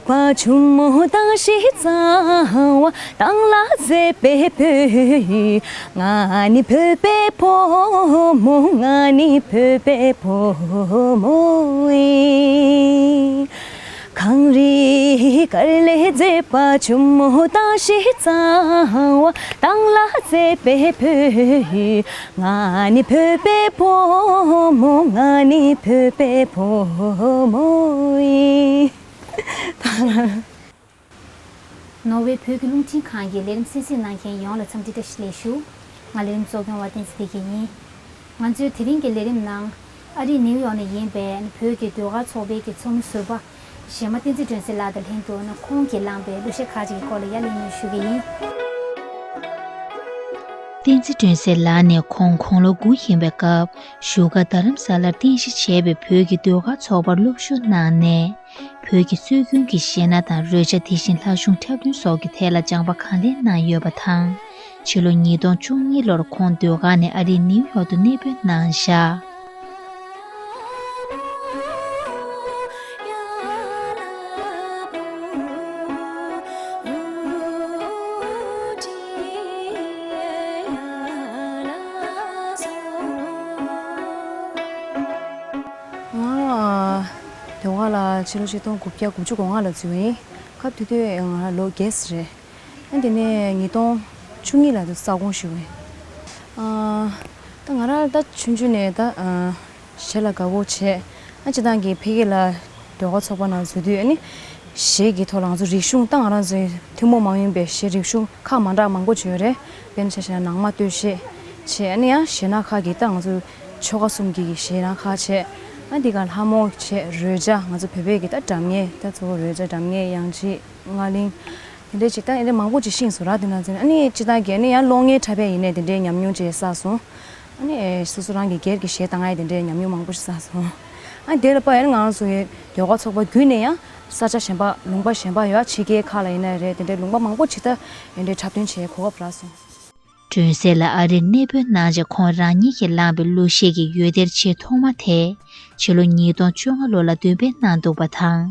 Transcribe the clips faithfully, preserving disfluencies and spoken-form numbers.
བ་ཆུ་མོ་དྭངས་ཤིང་གཙང་བ་དྭངས་ལ་མཛེས་པའི་བོད་ཡུལ། ང་ནི་བོད་པའི་བུ་མོ། ང་ནི་བོད་པའི་བུ་མོ་ཡིན། གངས་རི་དཀར་ལས་མཛེས་པ་ཆུ་མོ་དྭངས་ཤིང་གཙང་བ་དྭངས་ལ་མཛེས་པའི་བོད་ཡུལ། ང་ནི་བོད་པའི་བུ་མོ། ང་ནི་བོད་པའི་བུ་མོ་ཡིན། ནོར་ཝེ་བོད་ཀྱི་རླུང་འཕྲིན་ཁང་གི་ལས་རིམ་གསན་གཟིགས་གནང་མཁན་ཡོངས་ལ་འཚམས་འདྲི་བཀྲ་ཤིས་བདེ་ལེགས་ཞུ། ང་ལས་རིམ་གཙོ་སྐྱོང་བ་བསྟན་འཛིན་བདེ་སྐྱིད་ཡིན། ང་ཚོའི་དེ་རིང་གི་ལས་རིམ་ནང་ཨ་རིའི་ནིའུ་ཡོག་ནས་ཡིན་པའི་བོད་ཀྱི་ཟློས་གར་ཚོགས་པའི་གི་ཚོགས་མི་ཟུར་པ་གཞས་མ་བསྟན་འཛིན་སྒྲོན་གསལ་ལགས་དང་ལྷན་དུ་ཁོང་གིས་བླངས་པའི་གླུ་གཞས་ཁག་ཅིག་གི་སྐོར་ལ་ཡར་གླེང་མོལ་ཞུ་གི་ཡིན། བསྟན་འཛིན་སྒྲོན་གསལ་ལགས་ནས་ཁོང་དགུང་ལོ་དགུ་ཡིན་པའི་སྐབས་བཞུགས་སྒར་རྡ་རམ་ས་ལར་རྟེན་གཞི་བྱས་པའི་བོད་ཀྱི་ཟློས་གར་ཚོགས་པར་སློབ་ཞུགས་གནང་ནས། བོད་ཀྱི་སྲོལ་རྒྱུན་གྱི་གཞས་སྣ་དང་རོལ་ཆ། དེ་བཞིན་ལྷ་གཞུང་འཁྲབ་སྟོན་སོགས་ཀྱི་ཐད་ལ་སྦྱངས་པ་གང་ལེགས་གནང་ཡོད་པ་དང་། ཕྱི་ལོ་ཉིས་སྟོང་བཅུ་གཉིས་ལོར་ཁོང་ཟློས་གར་ནས་ཨ་རིའི་ནིའུ་ཡོག་ཏུ་གནས་སྤོས་གནང་བཞག་ང་ཟློས་གར་ལ་ཕྱི་ལོ་ཆིག་སྟོང་དགུ་བརྒྱ་དགུ་བཅུ་གོ་ལྔ་ལ་འཛུལ་བ་ཡིན། སྐབས་དེ་དུས་ང་ལོ་བརྒྱད་ཙམ་རེད། ཨ་དེ་ནས་ཉིས་སྟོང་བཅུ་གཉིས་ལ་དུ་ས་ཁོངས་ཞུགས་པ་ཡིན། ཨ་ད་ང་རང་ད་ཆུང་ཆུང་ནས་ད་ཨ་གཞས་ལ་དགའ་པོ་བྱས། ཨ་སྤྱིར་བཏང་གི་ཕ་གི་ལ་ཟློས་གར་ཚོགས་པ་ནང་འཛུལ་དུས། ཨ་ནི་གཞས་ཀྱི་ཐོག་ལ་ང་ཚོ་རིག་གཞུང་། ད་ང་རང་ཚོའི་ཐུན་མོང་མ་ཡིན་པའི་གཞས་རིག་གཞུང་ཁག་མ་འདྲ་མང་པོ་ཅིག་ཡོད་རེད། དཔེར་ན་ཆ་བཞག་ན་ནང་མ་སྟོད་གཞས་བྱས། ཨ་ནི་ཡང་གཞས་སྣ་ཁག་གི་ད་ང་ཚོ་ཆོལ་ཁ་གསུམ་གྱི་གཞས་སྣ་ཁག་བྱས། ཨ་འདི་ག་ལྷ་མོ་བྱས། རོལ་ཆ། ང་ཚོ་བོད་པའི་གི་ད་སྒྲ་སྙན། ད་གཙོ་བོ་རོལ་ཆ། སྒྲ་སྙན། དབྱངས་ཅན། རྔ་གླིང་། དེ་འདྲའི་ཅིག་ད་དེ་འདྲའི་མང་པོ་ཅིག་ཤེས་སོང་ར། དེ་ནང་ཚན་ཨ་ནི་སྤྱིར་བཏང་གི་ཨ་ནི་ཡང་གློག་བརྙན་འཁྲབ་པའི་ཡིན་ནའི་དེ་འདྲའི་ཉམས་མྱོང་ཅིག་བསགས་སོང་། ཨ་ནི་སོ་སོ་རང་གི་སྒེར་གྱི་གཞས་བཏང་ཡའི་དེ་འདྲའི་ཉམས་མྱོང་མང་པོ་ཞིག་བསགས་སོང་། ཨ་ནི་དེ་ལ་དཔག་ཡ་ནི་ང་རང་ཚོ་གི་ཟློས་གར་ཚོགས་པ་བརྒྱུད་ནས་ཡང་ས་ཆ་གཞན་པ། ལུང་པ་གཞན་པ་ཡོད། ཕྱི་རྒྱལ་ཁག་ལ་ཡིན་ན་རེད། དེ་འདྲའི་ལུང་པ་མང་པོ་ཅིག་ད་དེ་འདྲའི་འཁྲབ་སྟོན་བྱེད་གོ་སྐབས་རག་སོང་། སྒྲོན་གསལ་ལགས་ཨ་རིར་གནས་སྤོས་གནང་རྗེས། ཁོང་རང་ཉིད་ཀྱིས་བླངས་པའི་གླུ་གཞས་ཀྱི་ཡོལ་དེབ་ཆེས་ཐོག་མ་དེ་ཕྱི་ལོ་ཉིས་སྟོང་བཅོ་ལྔ་ལོ་ལ་འདོན་སྤེལ་གནང་འདུག་པ་དང་།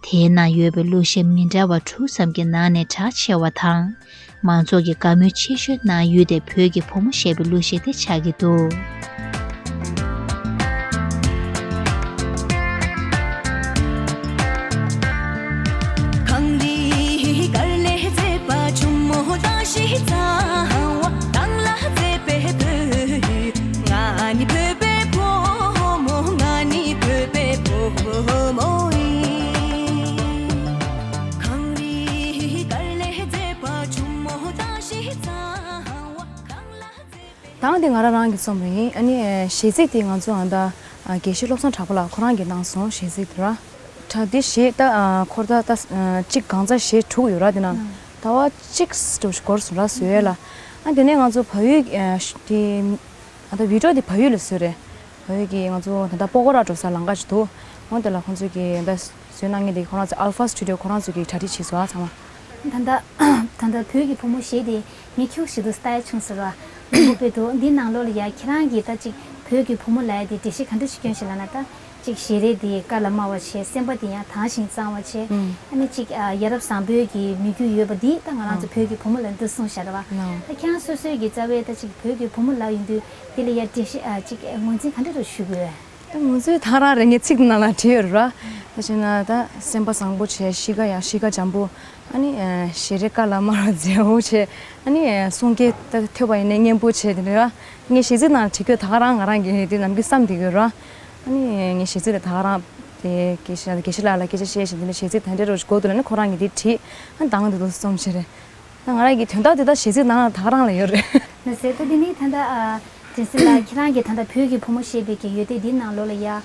དེའི་ནང་ཡོད་པའི་གླུ་གཞས་མི་འདྲ་བ་དྲུག་ཙམ་གྱི་ནང་ནས་གྲགས་ཆེ་བ་དང་། མང་ཚོགས་ཀྱིས་དགའ་མོས་ཆེ་ཤོས་གནང་ཡུལ་དེ་བོད་ཀྱི་བུ་མོ་ཞེས་པའི་གླུ་གཞས་དེ་ཆགས་ཀྱི་འདུག་གངས་རི་དཀར་ལས་མཛེས་པ་ཆུ་མོ་དྭངས་ཤིང་གཙང་བ་དྭངས་ལ་མཛེས་པའི་བོད་ཡུལ། ང་ནི་བོད་པའི་བུ་མོ། ང་ནི་བོད་པའི་བུ་མོ་ཡིན། གངས་རི་དཀར་ལས་མཛེས་པ་ཆུ་མོ་དྭངས་ཤིང་གཙང་བ་དྭངས་ལ་མཛེས་པའི། དང་དེ་ང་རང་རང་གིས་རྩོམ་པ་ཡིན། ཨ་ནི་གཞས་ཚིག་དེ་ང་ཚོ་ཨ་ད་དགེ་བཤེས་བློ་བཟང་གྲགས་པ་ལགས་ཁོ་རང་གིས་གནང་སོང་། གཞས་ཚིག་དེ་ར། ད་དེ་གཞས་ད་འཁོར་ད་ད་གཅིག་གང་ཚ་གཞས་དྲུག་ཡོད་ར། དེ་ནང་ཟླ་བ་གཅིག་ཙམ་འགོར་སོང་ར་བཟོ་ཡས་ལ། ཨ་དེ་ནས་ང་ཚོ་བལ་ཡུལ་དེ། ཨ་ད་བི་ཌིའོ་དེ་བལ་ཡུལ་ལ་བཟོས་རེད། བལ་ཡུལ་གྱི་ང་ཚོ་ད་ལྟ་སྤོ་བོ་ར་འགྲོ་ས་ལམ་ཁ་ཅིག་འདུག་འོ་དེ་ལ་ཁོང་ཚོས་ཀྱི་ད་བཟོས་གནང་མཁན་དེ་ཁོ་རང་ཚོ་ཨལ་ཕ་སི་ཊུ་ཌི་ཡོ་ཁོ་རང་ཚོས་ཀྱི་གྲ་སྒྲིག་བྱས་སོང་ཨ་ཚང་མ། ད་ལྟ་ད་ལྟ་བོད་ཀྱི་བུ་མོ་གཞས་དེ་ངས་ཁྱུག་ཞིག་ཏུ་ལྟ་ཡ་བྱུང་ཟེར་བ། མང་པོ་དཔེ་འདུག་འདི་ནང་ལོགས་ལ་ཡ་ཁྱེད་རང་གིས་ད་ཅིག་བོད་ཀྱི་བུ་མོ་ལབ་ཡ་དེ་འགྲེལ་བཤད་ག་འདྲ་ཞིག་སྐྱོན་ཞིག་ལབ་ན། ད་ཅིག་ཞལ་རས་དེ་དཀར་ལ་དམར་བ་བྱས། སེམས་པ་དེ་ཡང་དྭངས་ཤིང་གཙང་བ་བྱས། ཨ་ནི་ཅིག་ཡ་རབས་བཟང་པོའི་གི་མོས་གུས་ཡོད་པ་འདི་ད་ང་རང་ཚོ་བོད་ཀྱི་བུ་མོ་ལ་འདི་གསུངས་བཞག་རེད་བ། ད་ཁྱེད་རང་སོ་སོའི་གི་རྩ་བའི་ད་ཅིག་བོད་ཀྱི་བུ་མོ་ལབ་ཡོང་དུས་འདི་ལ་ཡ་འགྲེལ་བཤད་ཅིག་ངོས་འཛིན་ག་འདྲ་རུ་ཞུ་དགོས། ད་ང་ཚོའི་ཐག་རང་རེད། ངས་ཚིག་ནང་ལ་བྲིས་ཡོད་ར། ད་བྱས་ན་ད་སེམས་པ་བཟང་པོ་བྱས། གཤིས་ཀ་ཡང་གཤིས་ཀ་འཇམ་པོ། ཨ་ནི་ཞལ་རས་དཀར་ལ་དམར་བ་མཛེས་པོ་བྱས། ཨ་ནི་གསུང་སྐད་ད་ཐོས་པ་ཡིན་ནའི་སྙན་པོ་བྱས། དེ་འདྲ་ར། ངས་གཞས་ཚིག་ནང་ལ་བྲིས་ཡོད། ད་ག་རང་ང་རང་གིས་དེ་ནམ་རྒྱུན་བསམ་བསྡད་ཡོད་ར། ཨ་ནི་ངས་གཞས་ཚིག་ལ་ད་ག་རང་དེ་དགེ་བཤེས་དགེ་བཤེས་ལགས་ལ་སྐད་ཆ་བཤད་བཞིན། དེ་འདྲ་གཞས་ཚིག་ད་འདྲ་རོ་ཞིག་གོ་འདུག་ལབ་ནས་ཁོ་རང་གིས་དེ་བྲིས། ཨ་ནི་ད་ང་དེ་ཚོ་རྩོམ་བྱས་རེད། ད་ང་རང་གི་དོན་དག་དེ་ད་གཞས་ཚིག་ནང་ལ་ད་ག་རང་ལ་ཡོད་རེད། ན་ཟེར་ད་འདི་ནི་ད་ལྟ་ཨ་དྲིན་ཟེར་ལ་ཁྱེད་རང་གིས་ད་ལྟ་བོད་ཀྱི་བུ་མོ་ཞེས་པའི་གི་ཡོལ་དེབ་འདིའི་ནང་ལོགས་ལ་ཡ། ཨ་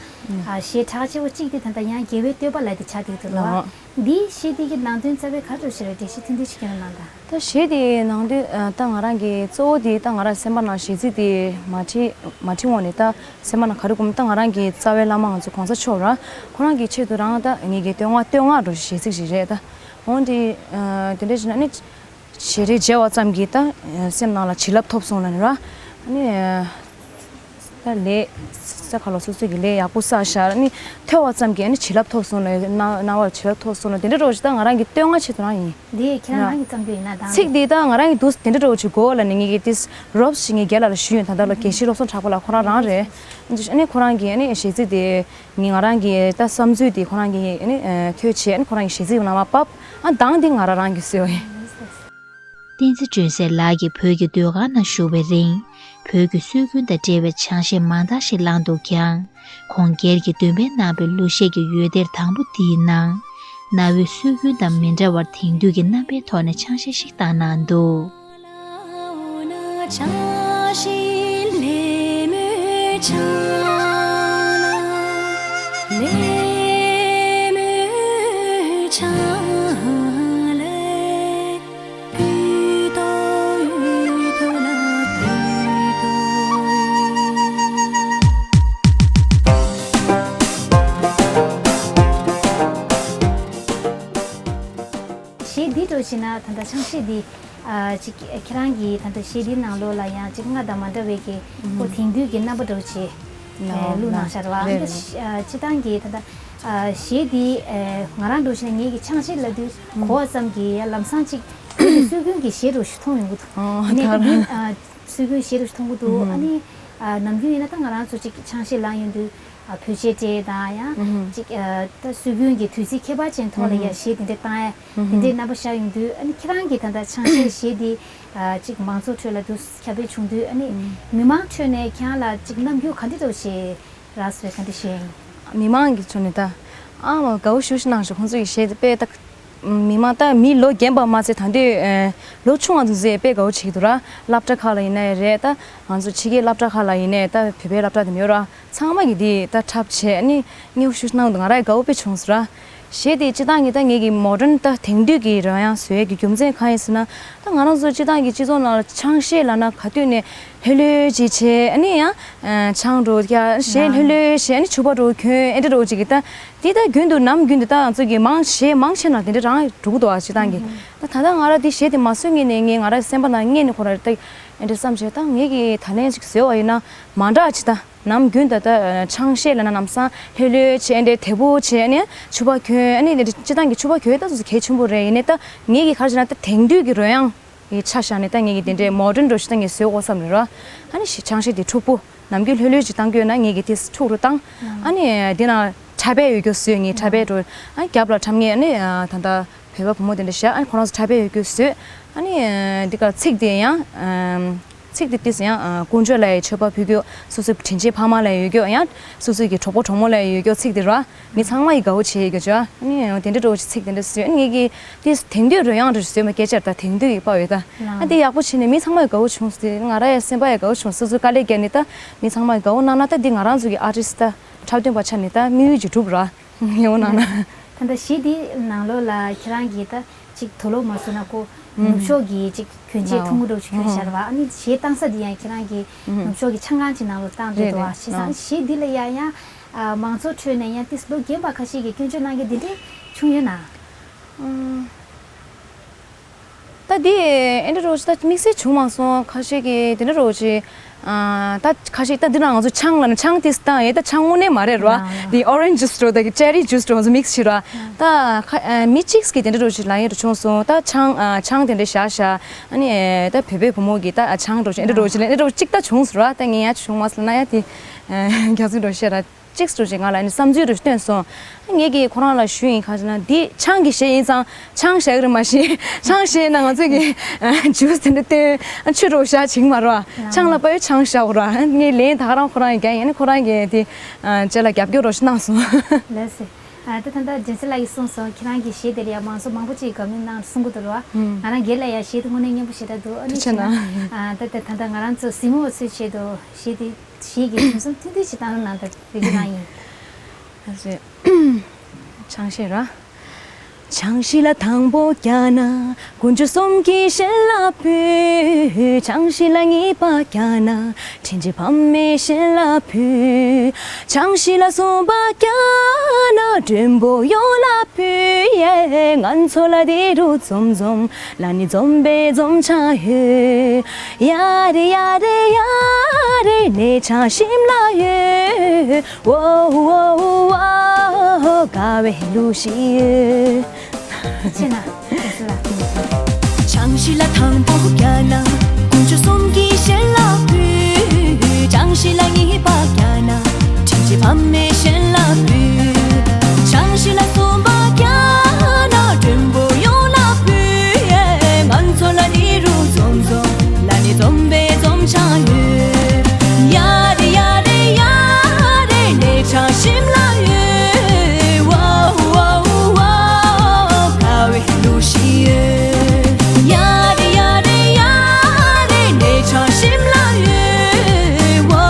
གཞས་གྲགས་ཆེ་བོ་གཅིག་དེ་ད་ལྟ་ཡང་རྒྱལ་བའི་བསྟོད་པ་ལབ་དེ་ཆགས་བསྡད་འདུག་ལ། ཨ་འདིའི་གཞས་དེ་གི་ནང་དོན་རྩ་བའི་ག་རེ་ཞིག་རེད། འགྲེལ་བཤད་ཐུང་ཐུང་ཞིག་སྐྱོན་རོགས་གནང་དང་། ད་གཞས་དེའི་ནང་དོན་ད་ང་རང་གི་གཙོ་བོ་དེ་ད་ང་རང་སེམས་པ་ནང་གཞས་ཚིག་དེ་མ་བྲིས་མ་བྲིས་འོང་ནས་ད་སེམས་པ་ནང་ག་རེ་སྒོམ། ད་ང་རང་གི་རྩ་བའི་བླ་མ་ང་ཚོ་གོང་ས་མཆོག་ར་ཁོ་རང་གི་ཆེད་དུ་རང་ད་ངེད་ཀྱི་བསྟོད་བསྔགས་བསྟོད་བསྔགས་འགྲོ་གཞས་ཚིག་ཞིག་རེད། ད་འོང་དེ་དེ་འདྲ་བྱས་ན་ནི། ཞལ་རས་མཇལ་བ་ཙམ་གྱིས་ད་སེམས་ནང་ལ་བྱིན་རླབས་ཐོབ་སོང་ལབ་ནས་ར། ཨ་ནི་ ད་ལས་ས་ཁ་ལ་སོ་སོ་གི་ལས་ཡག་པོ་བསགས་ཤག་ཨ་ནི་ཐོས་པ་ཙམ་གྱིས་ཨ་ནི་བྱིན་རླབས་ཐོབ་སོང་ལ་རྣ་རྣ་བར་བྱིན་རླབས་ཐོབ་སོང་ལ་དེ་འདྲ་འདྲ་བོ་ཞིག་ད་ང་རང་གི་བསྟོད་བསྔགས་ཆེད་དུ་རང་ཡིན། འདི་ཁྱེད་རང་ཡ། རང་གིས་བརྩམས་རྒྱུ་ཡིན་ན་ད་ཚིག་འདི་ད་ང་རང་གི་འདུག་དེ་འདྲ་འདྲ་བོ་ཅིག་གོ་ལ་ནི་ངེད་ཀྱི་ཏིས་རོབ་ཞིག་ངའི་རྒན་ལགས་ལ་ཞུས་ཡོད། ད་ལྟ་ལ་དགེ་བཤེས་བློ་བཟང་གྲགས་པ་ལགས་ཁོ་རང་རང་རེད། ཨ་ནི་ཁོ་རང་གིས་ཨ་ནི་གཞས་ཚིག་དེ་ངས་ང་རང་གི་ད་བསམ་ཚུལ་དེ་ཁོ་རང་གིས་ཨ་ནི་ཐོས་བྱས་ཨ་ནི་ཁོ་རང་གི་གཞས་ཚིག་ནང་མ་བབས་ཨ་གདངས་འདི་ང་རང་རང་གིས་བཟོས་པ་ཡིན། བསྟན་འཛིན་སྒྲོན་གསལ་ལགས་ཀྱིས་བོད་ཀྱི་ཟློས་གར་ནང་ཞུགས་པའི་རིང་། བོད་ཀྱི་སྲོལ་རྒྱུན་དང་འབྲེལ་བའི་ཆང་གཞས་མང་དག་ཞིག་བླངས་འདུག་ཀྱང་། ཁོང་སྒེར་གྱིས་འདོན་སྤེལ་གནང་བའི་གླུ་གཞས་ཀྱི་ཡོལ་དེབ་དང་པོ་འདིའི་ནང་། གནའ་བོའི་སྲོལ་རྒྱུན་དང་མི་འདྲ་བར་དེང་དུས་ཀྱི་རྣམ་པའི་ཐོག་ནས་ཆང་གཞས་ཤིག་བཏང་གནང་འདུག་གཞས་འདི་འདྲ་བྱས་ན་ད་ལྟ་ཆང་གཞས་འདི་ཨ་ཅིག་ཁྱེད་རང་གིས་ད་ལྟ་གཞས་འདིའི་ནང་ལོགས་ལ་ཡང་ཅིག་སྔར་དང་མ་འདྲ་བའི་གི་ཁོ་དེང་དུས་ཀྱི་རྣམ་པ་འདྲ་བོ་ཅིག་ཨ་བླུགས་གནང་ཤག་རེད་བ། རེད་རེད། ཨ་སྤྱིར་བཏང་གི་ད་ལྟ་ཨ་གཞས་འདི་ཨ་ང་རང་འདྲ་བྱས་ན་ངེད་ཀྱི་ཆང་གཞས་ལབ་དུས་གོ་བ་ཙམ་གྱིས་ཡང་ལམ་སང་ཅིག་བོད་ཀྱི་སྲོལ་རྒྱུན་གྱི་གཞས་འདྲ་བོ་ཞིག་མཐོང་ཡོང་གི་འདུག་ཨོ་ཡིན་ནའི་ད་ད་འདི་ལྟར། ཨ་སྲོལ་རྒྱུན་གཞས་འདྲ་བོ་ཞིག་མཐོང་གི་འདུག་ཨ་ནི་ཨ་ནམ་རྒྱུན་ཡིན་ན་ད་ང་རང་ཚོ་ཅིག་ཆང་གཞས་བླངས་ཡོང་དུས། ཨ་བོད་ཆས་སྤྲས་དང་ཡང་ཅིག་ཨ་ད་སྲོལ་རྒྱུན་གྱི་དུས་ཚིགས་ཁྱད་པར་ཅན་ཐོག་ལ་ཡང་གཞས་དེ་འདྲ་བཏང་ཡ་དེ་འདྲའི་རྣམ་པ་ཤར་ཡོང་དུས། ཨ་ནི་ཁྱེད་རང་གིས་ད་ལྟ་ཆང་གཞས་གཞས་འདི་ཨ་ཅིག་མང་ཚོགས་ཁྲོད་ལ་འདུག་ཁྱབ་སྤེལ་བྱུང་དུས། ཨ་ནི་མི་མང་ཁྲོད་ནས་ཁྱེད་རང་ལ་ཅིག་རྣམ་འགྱུར་ག་འདྲ་འདྲ་བོ་ཞིག་རག་སོང་བས་ག་འདྲ་ཞིག་མི་མང་གི་ཕྱོགས་ནས་ད་ཨ་མ་དགའ་བོ་ཞེ་པོ་ཞིག་གནང་སོང་། ཁོང་ཚོ་ཡི་གཞས་དེ་དཔེ་ད། མི་མང་ད་མི་ལོ་རྒན་པ་མ་ཚད་ད་དུང་ཨ་ལོ་ཆུང་བ་ཚོ་ཚོས་དཔེ་དགའ་བོ་བྱེད་ཀྱི་འདུག་ར། སློབ་གྲྭ་ཁག་ལ་ཡིན་ན་ཡང་རེད། ད་ང་ཚོ་ཕྱི་རྒྱལ་སློབ་གྲྭ་ཁག་ལ་ཡིན་ནའི་ད་བོད་པའི་སློབ་གྲྭ་དེ་ནས་ཡོད་ར། ཚང་མ་གིས་འདི་ད་འཁྲབ་བྱས་ཨ་ནི་མཉེས་པོ་ཞེ་པོ་གནང་འདུག་ང་རང་ཡང་དགའ་བོ་དཔེ་བྱུང་སོང་ར། གཞས་དེ་སྤྱིར་བཏང་གི་ད་ངེད་ཀྱི་མོ་ཌན་ད་དེང་དུས་ཀྱི་རོལ་དབྱངས་བཟོ་ཡས་ཀྱི་རྒྱུ་མཚན་གང་ཡིན་ཟེར་ན། ད་ང་རང་ཚོ་སྤྱིར་བཏང་གི་སྤྱི་ཚོགས་ནང་ལ་ཆང་གཞས་ལབ་ན་ག་དུས་ནས་ལྷོད་ལྷོད་ཅིག་བྱས། ཨ་ནི་ཡང་ཆང་འདྲ་བོ་ཡ་གཞས་ལྷོད་ལྷོད་བྱས། ཨ་ནི་ཕྱུ་པ་འདྲ་བོ་གྱོན། ཨེ་འདྲ་འདྲ་བོ་ཅིག་གི་ད་འདི་ད་རྒྱུན་དུ་ནམ་རྒྱུན་དུ་ད་ང་ཚོ་གི་མང་གཞས་མང་ཆེ་ན་དེ་འདྲ་རང་འགྲོ་གི་འདུག་ཨ། སྤྱིར་བཏང་གི་ད་ད་ལྟ་ང་རང་འདི་གཞས་དེ་མ་བཟོས་སྔོན་ནས་ངས་ང་རང་སེམས་པ་ནང་སྔོན་ནས་ཁོ་རང་ད་ཨེ་འདྲ་བསམ་བྱས། ད་ངེད་ཀྱི་ད་ལན་ཅིག་བཟོས་པ་ཡིན་ན་མ་འདྲ་ཅིག་ད། ནམ་རྒྱུན་ད་ལྟ་ཆང་གཞས་ལབ་ན་ལམ་སང་ལྷོད་ལྷོད་བྱས་ཨེ་འདྲའི་དལ་པོ་བྱས་ནས་ཕྱུ་པ་གྱོན། ཨ་ནི་དེ་འདྲ་སྤྱིར་བཏང་གི་ཕྱུ་པ་གྱོན་ད་སོ་སོ་གལ་ཆེན་པོ་རེད། ཡིན་ནའི་ད་ངེད་ཀྱི་ག་རེ་བྱས་ན་ད་དེང་དུས་ཀྱི་རོལ་དབྱངས་ཀྱི་ཆ་བཞག་ནས་ད་ངེད་ཀྱི་དེ་འདྲའི་མོ་ཌན་འདྲ་ཞིག་ད་ངས་བཟོས་དགོས་བསམ་རེད་ར། ཨ་ནི་ཞི་ཆང་གཞས་དེ་འཁྲུག་པོ་ནམ་རྒྱུན་ལྷོད་ལྷོད་ཅིག་བཏང་གི་ཡོད་ན་ངེད་ཀྱི་དེ་འཁྲུག་རུ་བཏང་། ཨ་ནི་དེ་ན་འཁྲབ་པའི་ཡོད་རྒྱུ་བཟོས། ངས་འཁྲབ་པའི་འགྲོ་ཨ་རྒྱབ་ལ་འཁྲབ་མཁན་ཨ་ནི་ད་ལྟ་བོད་པ་བུ་མོ་དེ་འདྲ་བཞག་ཨ་ནི་ཁོ་རང་ཚོ་འཁྲབ་པའི་ཡོད་རྒྱུ་བཟོས། ཨ་ནི་འདི་ག་ཚིག་དེ་ཡང་། ཚིག་དེ་ཏིས་ཡང་ཨ་དཀོན་མཆོག་ལ་ཡི་མཆོད་པ་ཕུལ་རྒྱུ། སོ་སོའི་དྲིན་ཆེན་ཕ་མ་ལ་ཡོད་རྒྱུ། ཡང་སོ་སོའི་གི་གྲོགས་པོ་གྲོགས་མོ་ལ་ཡོད་རྒྱུ། ཚིག་དེ་ར་མི་ཚང་མ་ཡི་དགའ་བོ་བྱེད་ཡོད་རྒྱུ་ཅོ། ཨ་ནི་དེ་འདྲ་འདྲ་བོ་ཅིག་ཚིག་དེ་འདྲ་བཟོས། ཨ་ནི་ངེད་ཀྱི་ཏིས་དེང་དུས་རོལ་དབྱངས་འདྲ་བཟོས་མ་སྐད་ཆར་ད་དེང་དུས་ཡི་པ་ཡོད་ད། ཨ་དེ་ཡག་པོ་བྱས་ནས་མི་ཚང་མ་ཡི་དགའ་བོ་བྱུང་སྟེ་ང་ར་ཡི་སེམས་པ་ཡི་དགའ་བོ་བྱུང་། སོ་སོའི་དཀའ་ལས་བརྒྱབ་ནས་ད་མི་ཚང་མ་ཡི་དགའ་བོ་གནང་ན་ད་འདི་ང་རང་ཚོ་གི་ཨར་ཊིསི་ད་འཁྲབ་སྟོན་པ་ཆ་ནས་ད་དམིགས་ཡུལ་ཅིག་འགྲུབ་ར། ངེས་པོ་གནང་ན། ད་ལྟ་གཞས་འདི་ནང་ལོགས་ལ་ཁྱེད་རང་གིས་ད། ཅིག་དུག་ལོག་མ་བཟོ་ན་ཁོ་ནུབ་ཕྱོགས་ཀྱི་ཅིག་གྱོན་ཆས་ཐུང་ངུ་འདྲ་བོ་ཅིག་གྱོན་ཤར་བ། ཨ་ནི་གཞས་བཏང་ས་འདི་ཡང་ཁྱེད་རང་གི་ནུབ་ཕྱོགས་ཀྱི་ཆང་ཁང་ཅིག་ནང་ལོགས་བཏང་རེད་འདུག་བ། བྱས་ཙང་གཞས་འདི་ལ་ཡང་ཡང་མང་ཚོགས་ཁྲོད་ནས་ཡང་ཏིས་ལོ་རྒན་པ་ཁ་ཤས་ཀྱིས་སྐྱོན་བརྗོད་གནང་མཁན་འདི་འདྲས་བྱུང་ཡོད་ན། ད་འདི་ཨེ་འདྲ་རོ་ཅིག་ད་དམིགས་བསལ་བྱུང་མ་སོང་། ཁ་ཤས་ཀྱིས་དེ་འདྲ་རོ་ཅིག་ད་ཁ་ཤས་ད་འདི་ན་ང་ཚོ་ཆང་ལ་ན་ཆང་ཏིས་བཏང་ཡས་ད་ཆང་དངོས་གནས་མ་རེད་རོ། འདི་ཨོ་རེན་ཇི་ཇུས་རོ་ད་གི་ཅེ་རི་ཇུས་རོ་ང་ཚོ་མིག་སི་བྱེད་རོ། ད་ཁ་མི་གཅིག་གིས་དེ་འདྲ་རོ་ཅིག་ལབ་ཡས་རོ་བྱུང་སོང་། ད་ཆང་ཆང་དེ་འདྲ་བཞག་བཞག་ཨ་ནི་ད་བོད་པའི་བུ་མོ་གིས་ད་ཆང་རོ་ཅིག་ཨེ་འདྲ་རོ་ཅིག་ལ་ཨེ་འདྲ་རོ་ཅིག་ད་བྱུང་སོང་རོ། ད་ངས་ཡ་བྱུང་མ་སོང་ན་ཡ་དེ་རྒྱ་ཚིག་རོ་བཤད་ར། གཅིག་སུ་ཅིག་ང་ལ་ནི་བསམ་ཚུལ་རུ་བཏོན་སོང་། ངས་ཀྱིས་ཁོ་རང་ལ་ཞུས་ཡིན། གང་ཞེ་ན་འདི་ཆང་གི་གཞས་ཡིན་ཙང་ཆང་བཞག་གི་རེད་མ་གཞི་ཆང་བཞག་ན་ང་ཚོས་ཀྱི་ཇུས་དེ་འདྲ་བཏོན་ཆུ་རུ་བཞག་བྱིང་མ་རོ། ཆང་ལ་པའི་ཆང་བཞག་རོ། ངས་ལན་ད་ག་རང་ཁོ་རང་ཡིན་རྒྱ་ཡིན་ཁོ་རང་གིས་དེ་རྗེས་ལ་རྒྱབ་སྐྱོར་རོ་ཞིག་གནང་སོང་། ལགས་སེ། ད་ད་ལྟ་སྒྲོན་གསལ་ལགས་ཀྱིས་གསུངས་སོང་། ཁྱེད་རང་གི་གཞས་དེ་ལ་ཡང་མང་ཚོགས་མང་པོ་ཅིག་དགའ་མོས་གནང་གསུང་གི་འདུག་རོ། ང་རང་སྒེར་ལ་ཡང་གཞས་དེ་དངོས་གནས་སྙན་པོ་ཞེ་དྲག་འདུག་ཨ་ནི་ཐུགས་རྗེ་ཆེ་ན། ད་ད་ད་ལྟ་ང་རང་ཚོ་གཟིགས་མོ་བ་ཚོའི་ཆེད་དུ་གཞས་དེ། གཞས་ཀྱི་ཁྱིམ་གསུམ་ཐུང་ཐུང་ཞིག་བཏང་རོགས་གནང་དང་རེ་སྐུལ་གནང་ཡིན། ཨ་ཙི། ཆང་གཞས་ར། ཆང་ཤི་ལ་དང་པོ་བརྒྱབ་ན་དཀོན་མཆོག་གསུམ་གྱིས་གཞན་ལ་ཕུལ། ཆང་ཤི་ལ་གཉིས་པ་བརྒྱབ་ན་དྲིན་ཅན་ཕ་མས་གཞན་ལ་ཕུལ། ཆང་ཤི་ལ་གསུམ་པ་བརྒྱབ་ན་མགྲོན་པོ་ཡོངས་ལ་ཕུལ། ཡེ། ང་ཚོ་ལ་དེ་རུ་འཛོམས་འཛོམས་ལ་ནི་འཛོམས་པའི་འཛོམས་ཆང་ཡོད། ཡ་རེ་ཡ་རེ་ཡ་རེ་ནས་ཆང་ཞིམ་ལ་ཡོད། ཝོ་ཝོ་ཝོ་དགའ་བའི་གླུ་ཞིག་ཡོད། ཆེ་ན། ཆང་ཤི་ལ་དང་པོ་བརྒྱབ་ན་དཀོན་མཆོག་གསུམ་གྱིས་གཞན་ལ་ཕུལ། ཆང་ཤི་ལ་གཉིས་པ་བརྒྱབ་ན་དྲིན་ཅན་ཕ་མས་གཞན་ལ་ཕུལ། ཆང་ཤི་ལ་གསུམ་པ་བརྒྱབ་ན་མགྲོན་པོ་ཡོངས་ལ་ཕུལ། ང་ཚོ་ལ་དེ་རུ་འཛོམས་འཛོམས་ལ་ནི་འཛོམས་པའི་འཛོམས་ཆང་ཡོད། ཡ་རེ་ཡ་རེ་ཡ་རེ་ནས་ཆང་ཞིམ་ལ་ཡོད། ཝོ་ཝོ་ཝོ་དགའ་བའི་གླུ་ཞིག་ཡོད། ཡ་རེ་ཡ་རེ་ཡ་རེ་ནས་ཆང་ཞིམ་ལ་ཡོད། ཝོ་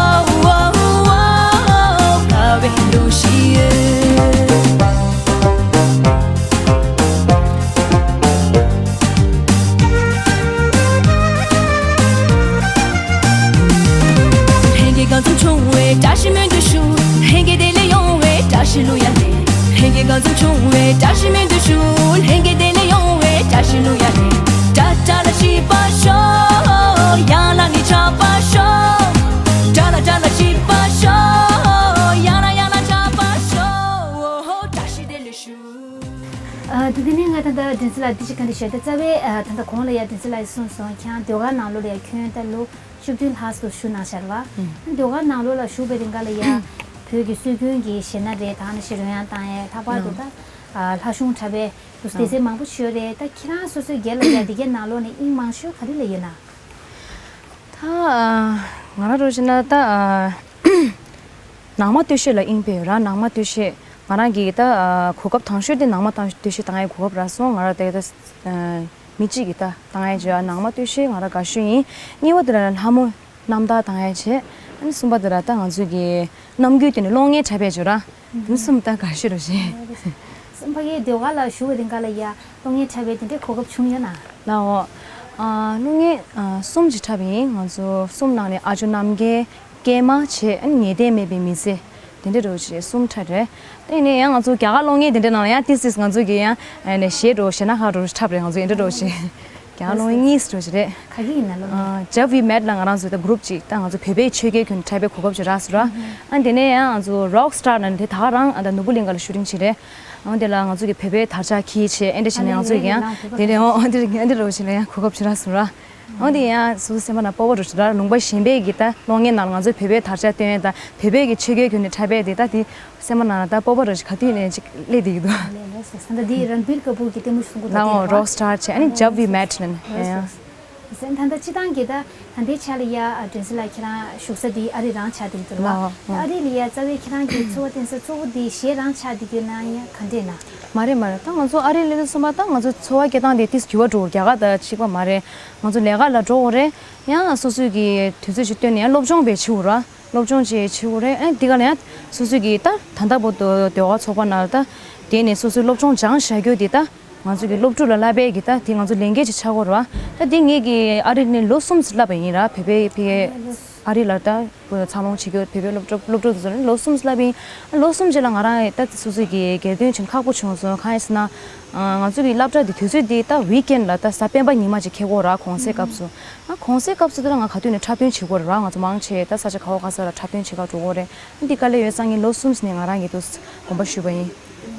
ཝོ་ཝོ་དགའ་བའི་གླུ་ཞིག་ཡོད། ལྷན་རྒྱས་དགའ་འཛུམ་བྱུང་བའི་བཀྲ་ཤིས་སྨོན་འདུན་ཞུ། ལྷན་རྒྱས་བདེ་ལེགས་ཡོང་བའི་བཀྲ་ཤིས་གླུ་ཡང་ལེན། ལྷན་རྒྱས་དགའ་འཛུམ་བྱུང་བའི་བཀྲ་ཤིས་སྨོན་འདུན་ཞུ། ལྷན་རྒྱས་བདེ་ལེགས་ཡོང་བའི་བཀྲ་ཤིས་གླུ་ཡང་ལེན། དགྲ་དགྲ་ལ་ཤི་བར་ཤོག་ཡང་ལ་ནི་ཆགས་པར་ཤོག་དགྲ་ལ་དགྲ་ལ་ཤི་བར་ཤོག་ཡང་ལ་ཡང་ལ་ཆགས་པར་ཤོག་བཀྲ་ཤིས་བདེ་ལེགས་ཞུ། ཨ། དེ་དེ་ནས་ང་ད་ལྟ་སྒྲོན་གསལ་ལགས་འདི་ཅིག་ག་འདྲ་ཞུ། ད་རྩ་བའི་ཨ། ད་ལྟ་གོང་ལ་ཡ་སྒྲོན་གསལ་ལགས་གསུངས་སོང་། ཁྱེད་རང་ཟློས་གར་ནང་ལོགས་ལ་ཡ་ཁྱོན་ད་ལོ་བཅུ་བདུན་ལྷག་ཙམ་བཞུགས་གནང་ཤག་རེད་བ། ཨུམ། ཟློས་གར་ནང་ལོགས་ལ་བཞུགས་པའི་རིང་ག་ལ་ཡ་བོད་ཀྱི་སྲོལ་རྒྱུན་གྱི་གཞས་སྣ་རེད། ད་ནི་ཞིག་རོལ་དབྱངས་བཏང་ཡས། ལྷག་པར་དུ་ད་ཨ། ལྷ་གཞུང་འཁྲབ་པའི་དུ་སྡེ་ཚན་མང་པོ་ཞིག་ཡོད་རེད། ད་ཁྱེད་རང་སོ་སོའི་སྒེར་ལ་ཡ་འདི་གའི་ནང་ལོགས་ནས་དབྱིངས་མང་ཤོས་ག་རེ་ལ་ཡོད་ན། ད་ང་རང་རོགས་བྱས་ན་ད། ནང་མ་སྟོད་གཞས་ལ་དབྱིངས་ཕེབས་ཡོད་ར། ནང་མ་སྟོད་གཞས་ང་རང་གི་ད་གོ་སྐབས་དང་ཤོས་དེ་ནང་མ་སྟོད་གཞས་བཏང་ཡའི་གོ་སྐབས་རག་སོང་། ང་རང་དེ་ད་མི་གཅིག་གིས་ད་བཏང་ཡ་བྱས་ནང་མ་སྟོད་གཞས་ང་རང་དགའ་ཤོས་ཡིན། གཉིས་པ་དེ་ལ་ལྷ་མོ་རྣམ་ཐར་བཏང་ཡ་བྱས། ཨ་ནི་གསུམ་པ་དེ་ལ་ད་ང་ཚོའི་གི་རྣམ་འགྱུར་དེ་ནི་གློག་བརྙན་འཁྲབ་ཡ་བྱས་ར། དེ་ནི་གསུམ་ད་དགའ་ཤོས་རོགས་བྱས། ཕ་གིའི་ཟློས་གར་ལ་བཞུགས་པའི་རིང་ག་ལ་ཡ་གློག་བརྙན་འཁྲབ་པའི་དེ་འདྲའི་གོ་སྐབས་བྱུང་ཡོད་ན། ལའོ། ཨ། གློག་བརྙན་ཨ། གསུམ་ཅིག་འཁྲབ་ཡིན། ང་ཚོ་གསུམ་ནང་ནས་ཨ་ཇོ་རྣམ་རྒྱལ། སྐྱེས་མ་བྱས། ཨ་ནི་ངེས་གཏན་མེད་པའི་མི་ཚེ། དེ་འདྲ་རོགས་བྱས་གསུམ་འཁྲབ་རེད། དེ་ནས་ཡང་ང་ཚོ་རྒྱ་གར་གློག་བརྙན་དེ་འདྲ་ནང་ལ་ཡང་ཏིས་ཏིས་ང་ཚོ་གི་ཡང་ཨ་ནི་གཞས་རོགས་གཞས་སྣ་ཁག་རོགས་འཁྲབ་རེད། ང་ཚོ་དེ་འདྲ་རོགས་བྱས། རྒྱ་གར་གློག་བརྙན་གཉིས་རོགས་བྱས་རེད། ག་གི་ཡིན་ན་གློག་བརྙན། ཨ། Jab We Met ལ་ང་རང་ཚོ་ད་གུ་རུབ་ཅིག་ད་ང་ཚོ་བོད་པའི་ཆོས་སྐལ་ཁྱོན་འཁྲབ་པའི་གོ་སྐབས་ཅིག་རག་སོང་ར། ཨ་དེ་ནས་ཡང་ང་ཚོ་Rock Star ལ་ནི་དེ་ད་ག་རང་ཨ་ད་ནོར་བུ་གླིང་ག་ལ་ཤུ་ཊིང་བྱས་རེད། ཨ་དེ་ལ་ང་ཚོ་གི་བོད་པའི་དར་ཆ་ཁྱེར་བྱས་ཨེ་འདྲ་བྱས་ནས་ང་ཚོ་གི་ཡང་དེ་ནས་ཨོ་ཨ་འདྲ་ཨ་འདྲ་རོགས་བྱས་ནས་ཡང་གོ་སྐབས་ཅིག་རག་སོང་ར། འོན་ཏེ་ཡང་སོ་སོ་སེམས་པ་ནང་སྤོབས་པ་འདྲ་ཞིག་ར། ལུང་པ་གཞན་པའི་གི་ད་གློག་བརྙན་ནང་ལ་ང་ཚོའི་བོད་པའི་དར་ཆ་སྟོན་ཡས་དང་བོད་པའི་གི་ཆོས་སྐལ་ཁྱོན་ནས་འཁྲབ་པའི་དེ་ད་དེ་སེམས་པ་ནང་ལ་ད་སྤོབས་པ་འདྲ་ཞིག་ག་དུས་ནས་ཅིག་སླེབས་བསྡད་ཀྱི་འདུག་ལས་ལས་སོ་ད་འདི་རན་བིར་ཀ་པུར་གྱི་ལྟད་མོ་ཞིག་གསུང་གི་འདུག་ལའོ་སྟེ་Rock Star བྱས། ཨ་ནི་Jab We Met ནས་ལས་ཡང་སོ་སོ་ད་ལྟ་སྤྱི་བཏང་གི་ད་ད་ལྟའི་ཆ་ལ་ཡ་སྒྲོན་གསལ་ལགས་ཁྱེད་རང་བཞུགས་ས་འདི་ཨ་རི་རང་ཆགས་བསྡད་ཀྱི་འདུག་ལ། ལའོ། ཨ་རི་ལ་ཡ་རྩ་བའི་ཁྱེད་རང་གི་འཚོ་བ་བརྟེན་ས་གཙོ་བོ་འདི་གཞས་རང་ཆགས་བསྡད་ཀྱི་ཡོད་ན་ཡང་ག་འདྲས་ན། མ་རེད་མ་རེད། ད་ང་ཚོ་ཨ་རི་སླེབས་དུས་ཙམ་པ་ད་ང་ཚོ་འཚོ་བ་སྐྱེལ་སྟངས་དེ་ཏིས་འགྱུར་བ་འགྲོ། རྒྱ་གར་དང་གཅིག་པ་མ་རེད། ང་ཚོ་ལས་ཀ་ལ་འགྲོ་དགོས་རེད། ཡང་སོ་སོའི་གི་དུས་ཚོད་ཅིག་བཏོན་ནས་ཡང་སློབ་སྦྱོང་བྱེད་ཆེ་བོ་ར། སློབ་སྦྱོང་བྱེད་ཆེ་བོ་རེད། ཨ་འདི་ག་ལ་ཡང་སོ་སོའི་གི་ད་ད་ལྟ་བར་དུ་ཟློས་གར་ཚོགས་པ་ནང་ལ་ད་དེ་ནས་སོ་སོའི་སློབ་སྦྱོང་སྦྱངས་བཞག་རྒྱུ་དེ་ད་ང་ཚོ་གི་སློབ་ཕྲུག་ལ་བསླབ་པའི་གི་ད་དེ་ང་ཚོ་ལས་འགན་ཅིག་ཆགས་ཀྱི་ཡོད་རེད་བ། ད་འདི་ངེད་ཀྱི་ཨ་རི་ནས་ལོ་གསུམ་བསླབ་པ་ཡིན་ར། བོད་པའི་ཕ་གི་ཨ་རི་ལ་ད་འཚར་ལོངས་བྱེད་རྒྱུ་བོད་པའི་སློབ་གྲྭ་སློབ་ཕྲུག་དེ་ཚོ་ནི་ལོ་གསུམ་བསླབ་པ་ཡིན། ལོ་གསུམ་རྗེས་ལ་ང་རང་ད་སོ་སོ་གི་སྒེར་དོན་བྱེད་ཁག་པོ་བྱུང་སོང་། གང་ཡིན་ཟེར་ན། ང་ཚོ་གི་སློབ་གྲྭ་དེ་དུས་ཚོད་དེ་ད་ཝིག་ཨེན་ལ་ད་གཟའ་སྤེན་པ་ཉི་མ་ཅིག་འཁེལ་གྱི་ཡོད་རེད། གུང་སེང་སྐབས་སུ། ཨ་གུང་སེང་སྐབས་སུ་དེ་ལ་ང་ག་དུས་ནས་འཁྲབ་སྟོན་བྱེད་ཀྱི་ཡོད་རེད་བ། ང་ཚོ་མང་ཆེ་ད་ས་ཆ་ག་བ་ག་ས་ལ་འཁྲབ་སྟོན་བྱེད་ག་འགྲོ་གི་ཡོད་རེད། འདི་དཀའ་ལས་ཡོད་ཙང་ངས་ལོ་གསུམ་ནས་ང་རང་གི་དུ་དགོངས་པ་ཞུས་པ་ཡིན།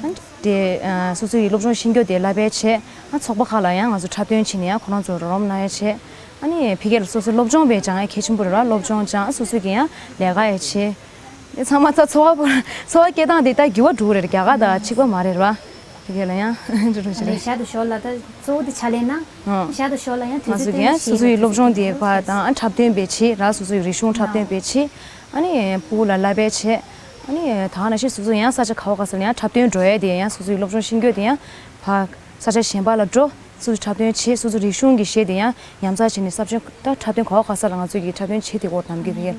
ཨ་དེ་སོ་སོ་ཡི་སློབ་སྦྱོང་ཤེས་རྒྱུ་དེ་བསླབ་པའི་ཆེད། ཨ་ཚོགས་པ་ཁག་ལ་ཡང་ང་ཚོ་འཁྲབ་སྟོན་བྱས་ནས་ཡང་ཁོ་རང་ཚོ་རོགས་རམ་གནང་ཡ་བྱས། ཨ་ནི་ཕ་གི་ལ་སོ་སོའི་སློབ་སྦྱོང་བས་སྦྱང་ཡ་གལ་ཆེན་པོ་རེད་བ། སློབ་སྦྱོང་སྦྱང་། ཨ་སོ་སོ་གི་ཡང་ལས་ཀ་ཡ་བྱས། འདི་ཚང་མ་ད་འཚོ་བ་པོ་འཚོ་བ་སྐྱེལ་སྟངས་དེ་ད་འགྱུར་བ་འགྲོ་གི་རེད། རྒྱ་གར་དང་གཅིག་པ་མ་རེད་བ། ཕ་གི་ལ་ཡང་འགྲོ་འགྲོ་ཞིག་རེད། ཞར་དུ་ཞོར་ལ་ད་གཙོ་བོ་དེ་ཕྱག་ལས་ན། ཨང་། ཞར་དུ་ཞོར་ལ་ཡང་དུས་ང་ཚོ་ཚོད་གི་ཡང་སོ་སོ་ཡི་སློབ་སྦྱོང་དེ་ཕར་དང་ཨ་འཁྲབ་སྟོན་བྱས་བྱས་ར། སོ་སོ་ཡི་རིག་གཞུང་འཁྲབ་སྟོན་བྱས་བྱས། ཨ་ནི་ཕྲུ་གུ་ལ་བསླབ་པའི་ཆེད། ཨ་ནི་ད་ག་ནང་བཞིན་སོ་སོ་ཡང་ས་ཆ་ག་བ་ག་ས་ལ་ཡང་འཁྲབ་སྟོན་འགྲོ་ཡས་དེ་ཡང་སོ་སོ་ཡི་སློབ་སྦྱོང་ཤེས་རྒྱུ་དེ་ཡང་ཕར་ས་ཆ་གཞན་པ་ལ་འགྲོ། སོ་སོ་འཁྲབ་སྟོན་བྱེད། སོ་སོ་རིག་གཞུང་གི་གཞས་དེ་ཡང་ཉམས་ཚགས་བྱས་ནས་ས་ཆ་ད་འཁྲབ་སྟོན་ག་བ་ག་ས་ལ་ང་ཚོ་གི་འཁྲབ་སྟོན་བྱེད་དེ་སྐོར་གཏམ་རྒྱུད་དེ།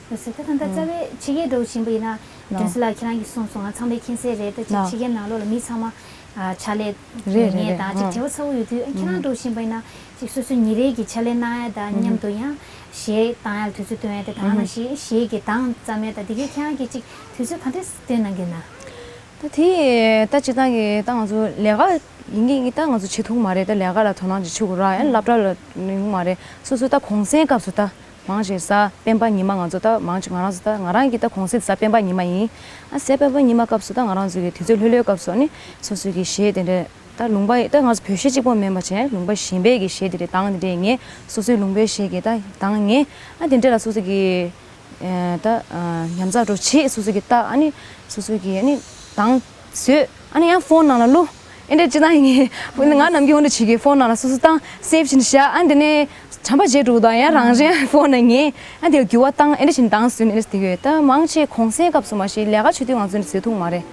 ལགས་སོ། ད་ད་ལྟ་རྩ་བའི་ཕྱི་རྒྱལ་འགྲོ་བཞིན་པ་ཡིན་ན། ལགས། སྒྲོན་གསལ་ལགས་ཁྱེད་རང་གིས་གསུངས་སོང་། ང་ཚང་མས་མཁྱེན་གསལ་རེད། ད་ཅིག་ལགས། ཕྱི་རྒྱལ་ནང་ལོགས་ལ་མི་ཚང་མ་ ཨ་ཕྱག་ལས་རེད་རེད་ངས་རེད། དང་ཅིག་ཨ་བྲེལ་བ་ཚ་པོ་ཡོད་དུས་ཨ་ཁྱེད་རང་འགྲོ་བཞིན་པ་ཡིན་ན་ཅིག་སོ་སོའི་ཉིན་རེ་གི་ཕྱག་ལས་གནང་ཡ་དང་མཉམ་དུ་ཡང་གཞས་བཏང་ཡ་ལ་དུས་ཚོད་བཏོན་ཡ་དེ་དང་ནང་བཞིན་གཞས་ཀྱི་གདངས་བརྩམ་ཡ་དང་དེ་གའི་ཁྱེད་རང་གིས་ཅིག་དུས་ཚོད་ག་འདྲས་བཏོན་གནང་གི་ན། ད་དེ་ད་སྤྱིར་བཏང་གི་ད་ང་ཚོ་ལས་ཀ་ཡིན་གྱི་ད་ང་ཚོ་བྱེད་ཐུབ་མ་རེད། ད་ལས་ཀ་ལ་དོ་སྣང་ཅིག་བྱེད་དགོས་ར་ཡང་སློབ་གྲྭ་ལ་ཡོང་མ་རེད། སོ་སོ་ད་གུང་སེང་སྐབས་སུ་ད། མང་ཆེ་གཟའ་སྤེན་པ་ཉི་མ་ང་ཚོ་ད་མང་ཆེ་ང་རང་ཚོ་ད་ང་རང་གི་ད་གུང་སེང་གཟའ་སྤེན་པ་ཉི་མ་ཡིན། ཨ་གཟའ་སྤེན་པ་ཉི་མ་སྐབས་སུ་ད་ང་རང་ཚོ་གི་དུས་ཚོད་ལྷོད་ལྷོད་སྐབས་སུ་ནི་སོ་སོ་གི་གཞས་དེ་འདྲ་ད་ལུང་པ་ད་ང་ཚོ་བོད་གཞས་གཅིག་པོ་མིན་པ་བྱས་ལུང་པ་གཞན་པའི་གི་གཞས་དེ་འདྲ་གདངས་དེ་འདྲ་ངས་སོ་སོའི་ལུང་པའི་གཞས་ཀྱི་ད་གདངས་ངས་ཨ་དེ་འདྲ་ལ་སོ་སོ་གི་ད་ཉམས་ཚགས་འགྲོ་བྱེད་སོ་སོ་གི་ད་ཨ་ནི་སོ་སོ་གི་ཨ་ནི་གདངས་བཟོས། ཨ་ནི་ཡང་ཕོན་ནང་ལ་བླུགས། ཨེ་འདྲ་ཅི་ད་ཡིན་ངས་ང་ནམ་རྒྱུན་འོ་འདྲ་བྱེད་ཀྱི་ཕོན་ནང་ལ་སོ་སོ་བཏང་སེབ་བྱས་ནས་བཞག་ཨ་འདི་ནས་བྱམས་པ་བྱེད་འགྲོ་དང་ཡང་རང་རེ་ཕོན་ནང་ངས་ཨ་འདི་འགྱུར་བ་བཏང་ཨེ་འདྲ་བྱས་ནས་བཏང་ཟིན་ཨེ་འདྲ་དེ་ཡོད་ད་མང་ཆེ་གུང་སེང་སྐབས་སུ་མ་གཞི་ལས་ཀ་བྱེད་དུས་ང་ཚོ་འདི་བཟོས་ཐུབ་མ་རེད།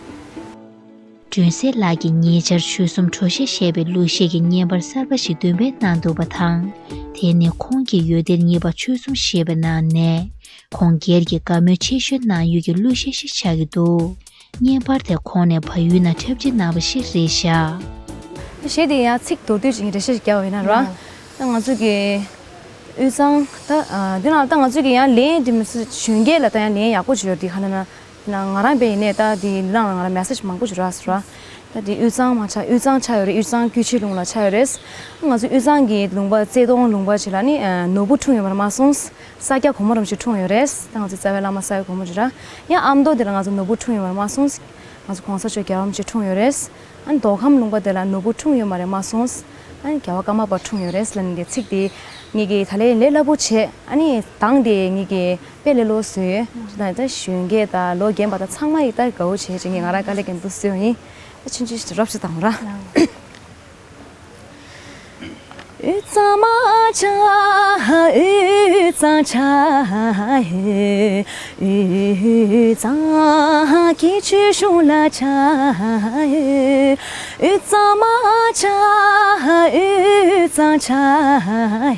སྒྲོན་གསལ་ལགས་ཀྱིས་ཉེ་ཆར་ཆོལ་གསུམ་བྲོ་གཞས་ཞེས་པའི་གླུ་གཞས་ཀྱི་བརྙན་པར་གསར་པ་ཞིག་འདོན་སྤེལ་གནང་འདུག་པ་དང་། དེ་ནི་ཁོང་གིས་ཡུལ་སྡེ་གཉིས་པ་ཆོལ་གསུམ་ཞེས་པའི་ནང་ནས་ཁོང་སྒེར་གྱི་བཀའ་མོལ་ཆེ་ཤོས་གནང་ཡུལ་གྱི་གླུ་གཞས་ཤིག་ཆགས་ཀྱི་འདུག་བརྙན་པར་དེ་ཁོང་ནས་བལ་ཡུལ་ནང་འཁྲབ་ཁྲིད་གནང་བ་ཞིག་རེད་བཞག་གཞས་དེ་ཡང་ཚིག་མདོར་བསྡུས་ཅིག་འགྲེལ་བཤད་ཅིག་རྒྱག་པ་ཡིན་ན་ར། ད་ང་ཚོ་གི་དབུས་གཙང་ད་འདི་ནང་ད་ང་ཚོ་གི་ཡང་ལན་འདི་མི་ཚེ་གཞོན་སྐྱེས་ལ་ད་ཡང་ལན་ཡག་པོ་ཅིག་ཡོད་འདི་ག་ན་ན་ང་རང་པའི་ཡིན་ནས་ད་འདི་ལང་ལ་ང་རང་མེ་སེ་ཇི་མང་པོ་ཅིག་རག་སོང་ར། ད་འདི་དབུས་གཙང་མ་ཆགས་དབུས་གཙང་ཆགས་ཡོད་རེད། དབུས་གཙང་སྐུ་ཕྱྭའི་ལུང་ལ་ཆགས་ཡོད་རེད། ང་ཚོ་དབུས་གཙང་གི་ལུང་པ་རྩེ་གདོང་ལུང་པ་ཅིག་ལ་ནི་ནོར་བུ་འཁྲུངས་ཡོད་པར་མ་གསུངས། ས་སྐྱ་གོང་མ་རིན་པོ་ཆེ་འཁྲུངས་ཡོད་རེད། ད་ང་ཚོའི་རྩ་བའི་བླ་མ་ས་སྐྱ་གོང་མ་ཅིག་ར། ཡང་ཨ་མདོ་དེ་ལ་ང་ཚོ་ནོར་བུ་འཁྲུངས་ཡོད་པར་མ་གསུངས། ང་ཚོ་གོང་ས་མཆོག་རྒྱལ་བ་རིན་པོ་ཆེ་འཁྲུངས་ཡོད་རེད། ཨ་ནི་མདོ་ཁམས་ལུང་པ་དེ་ལ་ནོར་བུ་འཁྲུངས་ཡོད་མ་རེད་མ་གསུངས། ཨ་ནི་རྒྱལ་བ་ཀརྨ་པ་འཁྲུངས་ཡོད་རེད་ལབ་ནས་ཚིག་དེ་ངེད་ཀྱིས་ད་ལན་ལས་སླ་པོ་བྱས། ཨ་ནི་གདངས་དེ་ངེད་ཀྱིས་དཔེ་ལས་སླ་པོ་བཟོས་ཡོད། ད་ལྟ་གཞོན་སྐྱེས་དང་ལོ་རྒན་པ་དང་ཚང་མ་ཡིས་ལྟ་དགའ་པོ་བྱས་བྱས་ངས་ང་རང་དཀའ་ལས་རྒན་པོ་བཟོས་ཡིན། ད་ཆུང་ཆུང་ཞིག་རོབ་ཞིག་དང་ར། དབུས་གཙང་མ་ཆགས་དབུས་གཙང་ཆགས་ཡོད། དབུས་གཙང་གི་ཆོས་གཞུང་ལ་ཆགས་ཡོད། དབུས་གཙང་མ་ཆགས་དབུས་གཙང་ཆགས་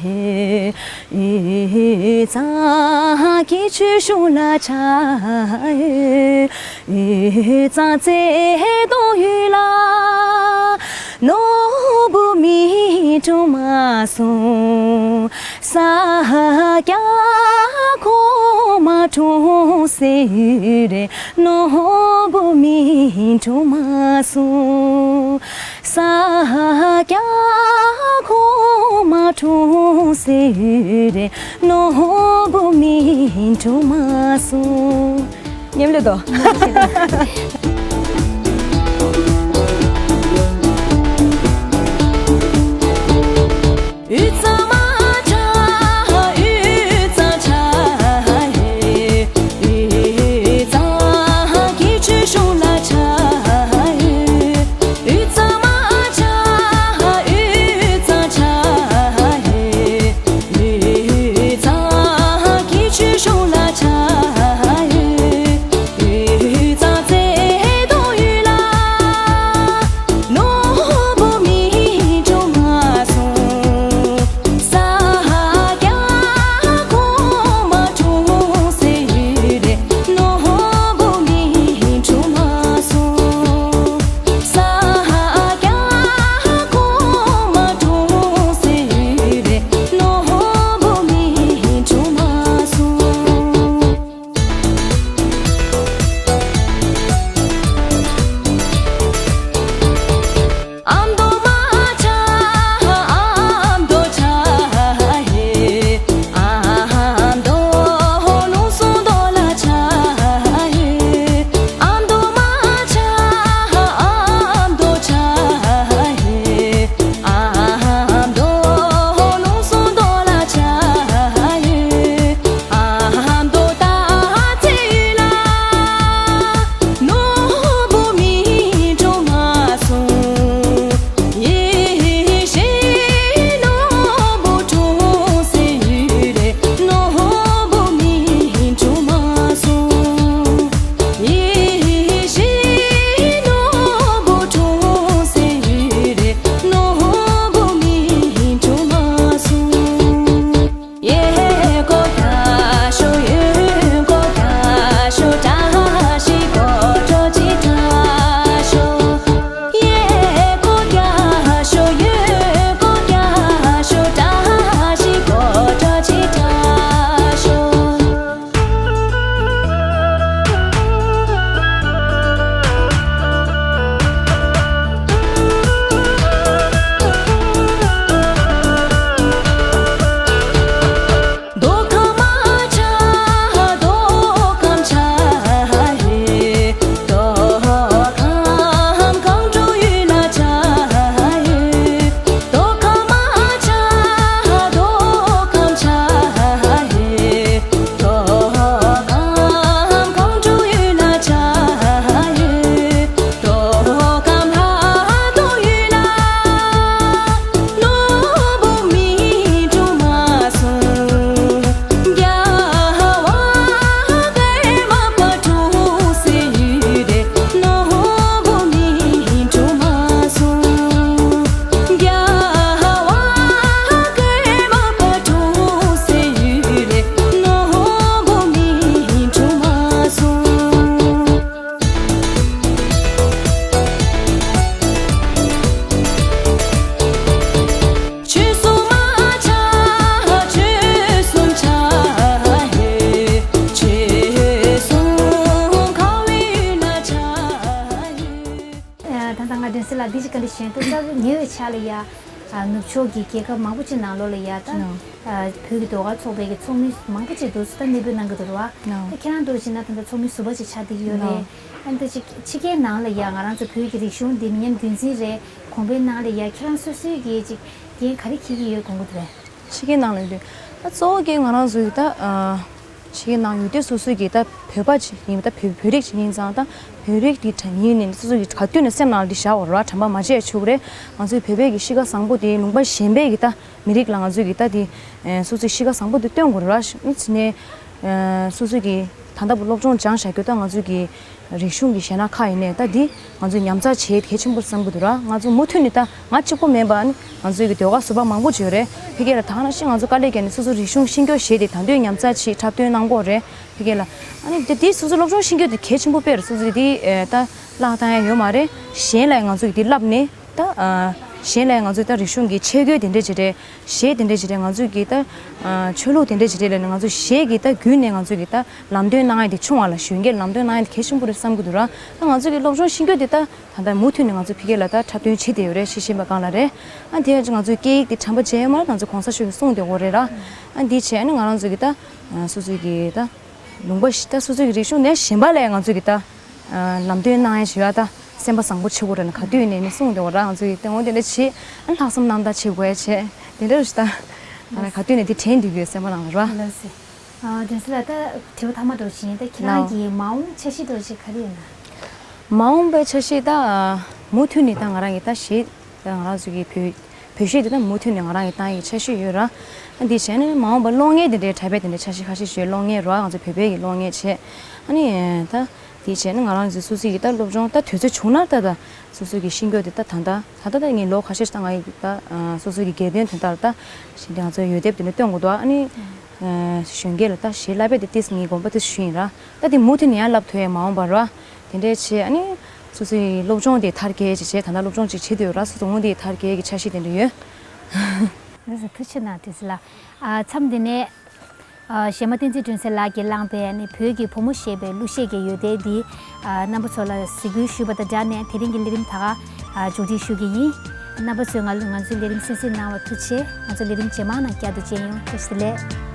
ཡོད། དབུས་གཙང་གི་ཆོས་གཞུང་ལ་ཆགས་ཡོད། དབུས་གཙང་རྩེ་གདོང་ཡུལ་ལ། ནོར་བུ་མི་འཁྲུངས་མ་སོང་། ས་སྐྱ་གོང་མ་འཁྲུངས་སའི་ཡུལ་རེད། ནོར་བུ་མི་འཁྲུངས་མ་སོང་། ས་སྐྱ་གོང་མ་འཁྲུངས་སའི་ཡུལ་རེད། ནོར་བུ་མི་འཁྲུངས་མ་སོང་། མཉམ་ལས་དོ། དབུས་གཙང་མ་ཆགས་དབུས་གཙང་ཆགས་ཡོད། དབུས་གཙང་གི་ཆོས་གཞུང་ལ་ཆགས་ཡོད། དབུས་གཙང་མ་ཆགས་དབུས་གཙང་ཆགས་ཡོད། དབུས་གཙང་གི་ཆོས་གཞུང་ལ་ཆགས་ཡོད། དབུས་གཙང་རྩེ་ གཞན་དུ་རྩ་བའི་ཉེ་བའི་ཆར་ལ་ཡ། ཨ། ནུབ་ཕྱོགས་ཀྱི་རྒྱལ་ཁབ་མང་པོ་ཅིག་ནང་ལོགས་ལ་ཡ་ད། ནོ། ཨ། བོད་ཀྱི་ཟློས་གར་ཚོགས་པའི་གི་ཚོགས་མི་མང་པོ་ཅིག་འདུག་ཟེར་ད་གནས་སྤོས་གནང་གི་འདུག་ར། ནོ། ད་ཁྱེད་རང་འདུག་ཟེར་ན་ད་ལྟ་ཚོགས་མི་ཟུར་པ་ཅིག་ཆགས་བསྡད་ཀྱི་ཡོད་རེད། ནོ། ཨ་ནི་ད་ཅིག་ཕྱི་རྒྱལ་ནང་ལ་ཡ་ང་རང་ཚོ་བོད་ཀྱི་རིག་གཞུང་འདི་མི་ཉམས་རྒྱུན་འཛིན་རེད་གོང་འཕེལ་གནང་ལ་ཡ་ཁྱེད་རང་སོ་སོའི་གི་ཅིག་འགན་ག་རེ་འཁྱེར་གྱི་ཡོད་དགོངས་ཀྱི་འདུག་རེད། ཕྱི་རྒྱལ་ནང་ལ་ཡོད་དུས་ད་གཙོ་བོ་གི་ང་རང་ཚོའི་ད། ཨ། ཕྱི་རྒྱལ་ནང་ཡོད་དུས་སོ་སོའི་གི་ད་བོད་པ་ཅིག་ཡིན་ད་བོད་བོད་རིགས་ཅིག་ཡིན་ཙང་ད་བོད་རིགས་འདི་དྲ་ཡིན་ནས་སོ་སོ་གི་ག་དུས་ནས་སེམས་ནང་ལ་འདི་བཞག་དགོས་རེད་བ། དྲན་པ་མ་བརྗེད་ཆོག་གི་རེད། ང་ཚོའི་བོད་པའི་གི་གཤིས་ཀ་བཟང་པོ་དེ་ལུང་པ་གཞན་པའི་གི་ད་མི་རིགས་ལ་ང་ཚོའི་གི་ད་དེ་སོ་སོའི་གཤིས་ཀ་བཟང་པོ་དེ་སྟོན་དགོས་རེད་བ། ཨ་ནི་སོ་སོའི་གི་ད་ལྟ་བུ་སློབ་སྦྱོང་སྦྱངས་བཞག་རྒྱུ་ད་ང་ཚོའི་གི་རིག་གཞུང་གི་གཞས་སྣ་ཁག་ཡིན་ནའི་ད་འདི་ང་ཚོས་ཉར་ཚགས་བྱེད་གལ་ཆེན་པོ་བསམ་གྱི་འདུག་ར། ང་ཚོ་མུ་མཐུད་ནས་ད་ང་གཅིག་པོ་མིན་པ་ཨ་ནི་ང་ཚོའི་གི་ཟློས་གར་ཟུར་པ་མང་པོ་ཅིག་ཡོད་རེད། ཕ་གི་ལ་ད་ག་ནང་བཞིན་ང་ཚོ་དཀའ་ལས་བརྒྱབ་ནས་སོ་སོ་རིག་གཞུང་ཤེས་རྒྱུ་གཞས་དེ་ད་དུང་ཉར་ཚགས་བྱེད་འཁྲབ་སྟོན་གནང་གི་ཡོད་རེད། ཕ་གི་ལ་ཨ་ནི་དེ་དེ་སོ་སོ་སློབ་སྦྱོང་ཤེས་རྒྱུ་དེ་གལ་ཆེན་པོ་དཔེ་རེད། སོ་སོ་དེ་ད་བརླག་བཏང་ཡ་ཡོད་མ་རེད། གཞན་ལ་ང་ཚོ་གི་དེ་བསླབས་ནས་ད་གཞན་ལ་ང་ཚོ་ད་རིག་གཞུང་གི་ཆས་གོས་དེ་འདྲ་ཅིག་རེད། གཞས་དེ་འདྲ་ཅིག་རེད། ང་ཚོས་གི་ད་ཆོས་ལུགས་དེ་འདྲ་ཅིག་རེད་ལབ་ནས་ང་ཚོ་གཞས་གི་ད་བརྒྱུད་ནས་ང་ཚོས་གི་ད་ལམ་སྟོན་གནང་ཡ་དེ་ཆུང་བ་ལ་གཞོན་སྐྱེས་ལམ་སྟོན་གནང་ཡ་དེ་གལ་ཆེན་པོ་རེད་བསམ་གྱི་འདུག་ར། ད་ང་ཚོས་གི་སློབ་སྦྱོང་ཤེས་རྒྱུ་དེ་ད་ད་ལྟ་མུ་མཐུད་ནས་ང་ཚོ་ཕ་གི་ལ་ད་འཁྲབ་སྟོན་བྱེད་བསྡད་ཡོད་རེད། ཤེས་བཞིན་པ་སྒང་ལ་རེད། ཨ་དེ་ཡང་ང་ཚོའི་སྐད་ཡིག་དེ་དྲན་པ་བརྗེད་ཡོད་མ་རེད། ང་ཚོ་གོང་ས་མཆོག་གིས་གསུངས་བསྡད་ཡོད་རེད་ར། ཨ་འདི་བྱས་ཨ་ནི་ང་རང་ཚོ་གི་ད་སོ་སོའི་གི་ད་ལུང་པ་ཞིག་ད་སོ་སོའི་གི་རིག་གཞུང་ནས་གཞན་པ་ལ་ང་ཚོས་གི་ད་ལམ་སྟོན་གནང་ཡ་ཞིག་ཡོད་ད། སེམས་པ་བཟང་པོ་བྱེད་དགོས་རེད་ན་ག་དུས་ནས་ནི་གསུངས་བསྡད་ཡོད་ར། ང་ཚོ་གི་དེ་འོ་དེ་འདྲ་བྱེད་ཨ་ལྷག་བསམ་རྣམ་དག་བྱེད་དགོས་ཡ་བྱས་དེ་འདྲ་རུ་ཞིག་ད་ང་རང་ག་དུས་ནས་དེ་དྲན་འདུག་གི་སེམས་པ་ནང་ལ་ར། ལགས་སེ། ཨ། དྲན་གསོ་ལགས། ད་དྲི་བ་མཐའ་མ་འདྲ་བོ་ཞིག་ཡིན། ད་ཁྱེད་རང་ལགས། གི་མ་འོངས་འཆར་གཞི་འདྲ་བོ་ཞིག་ག་རེ་ཡོད་ན། མ་འོངས་པའི་འཆར་གཞི་ད་མུ་མཐུད་ནས་ད་ང་རང་གི་ད་གཞས་ད་ང་རང་ཚོ་གི་བོད་བོད་གཞས་དེ་ད་མུ་མཐུད་ནས་ང་རང་གི་བཏང་ཡི་འཆར་གཞི་ཡོད་ར། ཨ་འདི་བྱས་ནས་མ་འོངས་པ་གློག་བརྙན་དེ་འདྲའི་འཁྲབ་པའི་དེ་འདྲའི་འཆར་གཞི་ཁ་ཤས་ཤིག་ཡོད། གློག་བརྙན་ར་ང་ཚོ་བོད་པའི་གི་གློག་བརྙན་བྱས། ཨ་ནི་ད་དེ་བྱས་ན་ང་རང་ཚོ་སོ་སོའི་གི་ད་སློབ་སྦྱོང་ད་དུས་ཚོད་བྱུང་ན་ད་ད་སོ་སོའི་གི་ཤེས་རྒྱུ་དེ་ད་ད་ད་ད་ད་ད་ངས་ལོ་ཁ་ཤས་ཤིག་ད་ང་ཡི་ད་སོ་སོའི་གི་སྒེར་དོན་དོན་དག་ལ་ད་ཞིག་ང་ཚོ་ཡོལ་དེབ་དེ་འདྲ་སྟོན་དགོས་འདུག་ཨ་ནི་གཞོན་སྐྱེས་ལ་ད་གཞས་བསླབ་པའི་དེ་ཏིས་ངའི་དགོངས་པ་དེ་ཞུ་ཡིན་ར། ད་དེ་མུ་མཐུད་ནས་ཡང་བསླབ་ཐུབ་ཡ་མ་འོངས་པ་ར། དེ་འདྲའི་ཆེད་ཨ་ནི་སོ་སོའི་སློབ་སྦྱོང་དེ་མཐར་སྐྱེལ་བྱེད་བྱེད་ད་ལྟ་སློབ་སྦྱོང་ཅིག་བྱེད་དུ་ཡོད་ར། སོ་སོ་འོང་དེ་མཐར་སྐྱེལ་གྱི་འཆར་གཞི་དེ་འདྲ་ཡོད། ལགས་སོ། ཐུགས་རྗེ་གནང་། བཀྲ་ཤིས་ལགས། ཨ། མཚམས་འདི་ནས་ཨ་གཞས་མ་བསྟན་འཛིན་སྒྲོན་གསལ་ལགས་ཀྱིས་བླངས་པའི་ཨ་ནི་བོད་ཀྱི་བུ་མོ་ཞེས་པའི་གླུ་གཞས་ཀྱི་ཡོལ་དེབ་འདི་ཨ་རྣམ་པ་ཚོ་ལ་གཟིགས་འབུལ་ཞུས་པ་དང་སྦྲགས་ནས་དེ་རིང་གི་ལས་རིམ་ད་ག་ཨ་མཇུག་སྒྲིལ་ཞུ་གི་ཡིན། རྣམ་པ་ཚོས་ང་ང་ཚོའི་ལས་རིམ་གསན་གཟིགས་གནང་བར་ཐུགས་རྗེ་ཆེ། ང་ཚོ་ལས་རིམ་རྗེས་མ་ནང་བསྐྱར་དུ་མཇལ་ཡོང་། བཀྲ་ཤིས་བདེ་ལེགས།